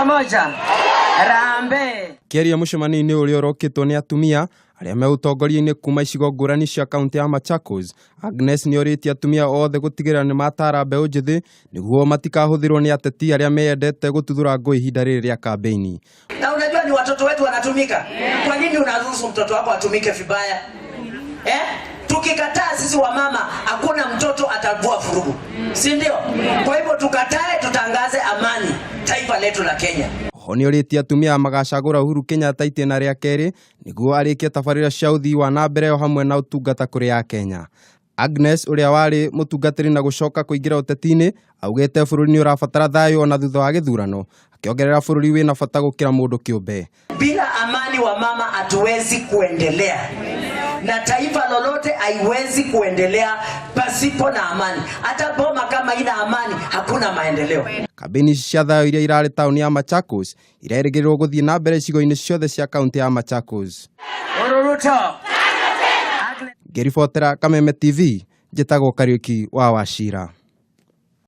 Pamoja. Harambee. Kĩaria mũcemanio-inĩ ũrĩa ũrokĩtwo nĩ atumia arĩa me ũtongoria-inĩ kuma icigo ngũrani cia kaunti ya Machakos, Agnes nĩorĩtie atumia othe gũtigĩrĩra nĩ matara mbeũ njĩthĩ nĩguo matikahũthĩrwo nĩ ateti arĩa meyendete gũtuthũra ngũ ihinda rĩrĩ rĩa kambĩini. Na unajua ni watoto wetu wanatumika. Kwa nini unaruhusu mtoto wako atumike vibaya? Eh? Tukikataa sisi wamama, hakuna mtoto atavua vurugu, si ndio? Kwa hivyo tukatae, tutangaze amani taifa letu la Kenya. Oho nĩorĩtie atumia magacagũra Uhuru Kenyatta itĩna rĩa kerĩ nĩguo arĩkie tabarĩra cia ũthii wa na mbere o hamwe na ũtungata kũrĩ Akenya. Agnes ũrĩa warĩ mũtungatĩri na gũcoka kũingĩra ũteti-inĩ augĩte bũrũri nĩ ũrabatara thayũ ona thutha wa gĩthurano, akĩongerera bũrũri wĩna bata gũkĩra mũndũ kĩũmbe. Bila amani wa mama hatuwezi kuendelea, na taifa lolote haiwezi kuendelea pasipo na amani. Hata boma kama ina amani, hakuna maendeleo. Kambĩini ici cia thayũ iria irarĩ taũni ya Machakos irerĩgĩrĩrwo gũthiĩ na mbere icigo-inĩ ciothe cia kaunti ya Machakos. Ruto. Ngĩribotera Kameme TV, njĩtagwo Kariũki wa Wachira.